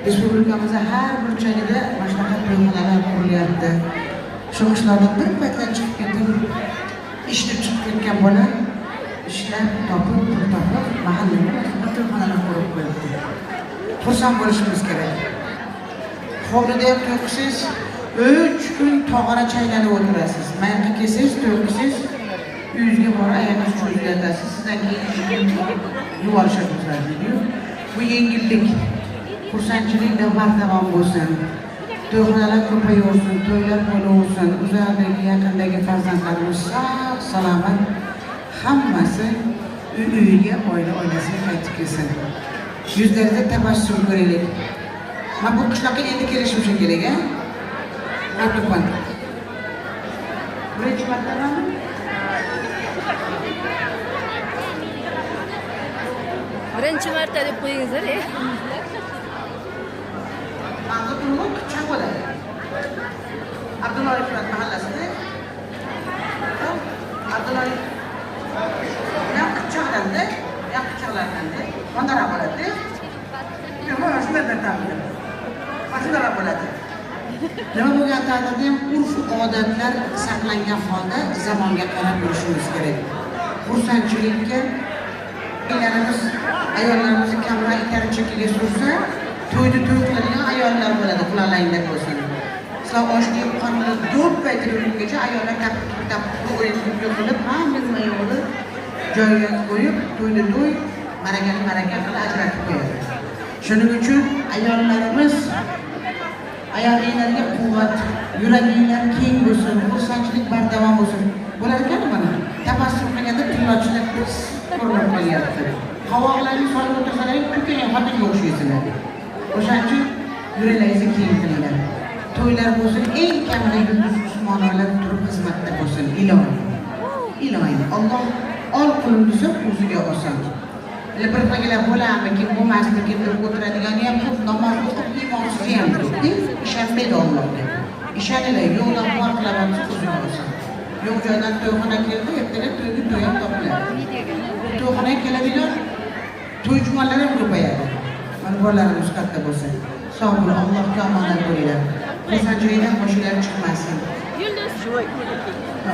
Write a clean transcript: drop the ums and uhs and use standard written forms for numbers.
Respublikamizda har burchagida mana shunaqa to'yxonalar qurilyapti. Shu qishloqdan bir paytlar chiqib ketib, ish deb chiqib ketgan bola ishlab topib, pul topib, mahallaga mana shunaqa to'yxonalar qurib qo'yibdi. Xursand bo'lishimiz kerak. Hovlida ham to'y qilsangiz, 3 kun tog'ora chaylanib o'tirasiz. Mayqa kelsangiz, to'y qilsangiz, uyingizga borib ayag'ingiz cho'zib yotasiz. Sizdan keyin yuborishadi deydiyu. Bu yengillik, xursandchilik bardavom bo'lsin. To'yxonalar ko'payaversin, to'ylar bo'laversin. Uzoqdagi, yaqindagi farzandlarimiz sog' salomat hammasi uy-uyiga, oila oilasiga qaytib kelsin. Yuzlarida tabassum ko'raylik. Men bu qishloqqa endi kelishim kerak, a? O'rtoqman. Birinchi martabami? Birinchi marta deb qo'yingizlar, e. Manga turib qipchoq bo'ladi. Abdullayev mahallasida. Abdullayev. Ham qipchoqdanda, ham qipchoqlardanda. Qandaroq bo'ladi? Yo'q, mana shunday ta'minlaydi. Mana shunday bo'ladi. Nima bo'lgan taqdirda ham urf odatlar saqlangan holda zamonga qarab yurishimiz kerak. Xursandchilikka ayollarimiz ayollarimizni kamroq itarib chekkaga sursa, to'yni to'y qiladigan ayollar bo'ladi, quloqlaringda bo'lsin. Sizlar oshni yeb qornini do'pp aytilgungacha ayollar tapib tapib o'yin qilib, hamma yo'g'ini joyiga qo'yib, to'yni to'y, ma'rakani ma'raka qilib ajratib qo'yadi. Shuning uchun ayollarimiz, ayollarga quvvat, yuraginglar keng bo'lsin, xursandchilik bardavom bo'lsin. Bo'lar ekan mana. Tabassum qilganda tillochilar pis ko'rinib qolyapti. Qovoqlaringni solib o'tirsalaring ko'kagan xotinga o'xshaysizlar. O'shaning uchun yuraklaringizni keng qilinglar. To'ylar bo'lsin, eng kamida Yulduz Usmonovalar turib xizmatda bo'lsin. Iloyim. Iloyim. Alloh ol qulim desa o'ziga oson. Bir xilgilar bo'larmikin, bo'lmasmikin deb o'tiradigani ham ko'p, namoz o'qib iymonsizi ham ko'p. Ishonmaydi Allohga. Ishoninglar, yo'qdan bor qilaman desa o'ziga oson. Yo'q joydan to'yxona keldi, ertaga to'yga to'y ham topiladi. To'yxonaga keladigan to'ychumonlar ham ko'payadi. Mana bolalarimiz katta bo'lsa. Sog' bo'ling, Allohga omonat bo'linglar. Xursandchilikdan boshinglar chiqmasin. Yulduz. Ha.